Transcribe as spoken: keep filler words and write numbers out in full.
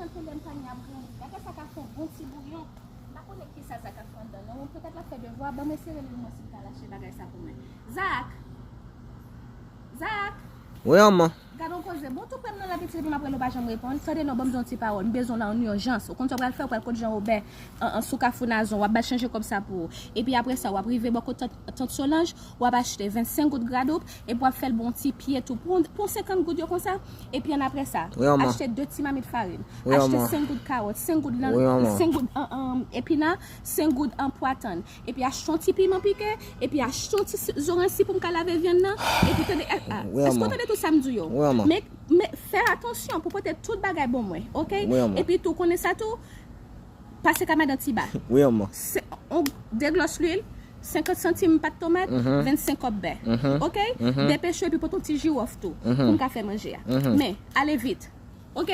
Nan tande m panye ap grandi. Bagay sa ka fè yon bon ti bouyon. M pa konnen kisa Zak ap fè anndan non. Petèt l ap fè devwa. Ban m eseye rele l mwen si l ka lache bagay sa pou mwen. Zak! Zak! Wi, manman. Gade yon koze. Bon, tou prè m nan lapeti depi m ap rele w pa janm reponn. Tande non, ban m di yon ti pawòl. M bezwen w la an ijans. Ou konn sa w pral fè, w pral kot Jan Wobè an, an sou Kafou Nazon. W ap bay chanje kòb sa pou ou. Epi apre sa, w ap rive bò kot tant, tant Solanj, w ap achte vennsenk goud gradoup, epi w ap fè l bon ti pye tou. Pou, pou senkant goud yo konsa, epi ann apre sa, Wi, manman. Achte de ti mamit farin, Wi, achte manman. senk goud kawòt, senk goud nan, Wi, manman. senk goud an, an, epina, senk goud an pwatann, epi achte yon ti piman pike, epi achte yon ti zoranj si pou m ka lave vyann nan, epi tande, ah, ah, Wi, èske w manman. tande tout sa m di yo? Wi, manman. Men, men fè atansyon pou pote tout bagay ban mwen, oke? Wi, manman. Epi tou konnen sa tou, pase ka madan Tiba. Wi, manman. Se, on, de glòs lwil, senkant santim pat tomat, Mhm. vennsenk kòb bè. Mhm. Oke? Mhm. Depeche w epi pote yon ti jiwòf tou, Mhm. pou m ka fè manje a. Mhm. Men, ale vit. Oke?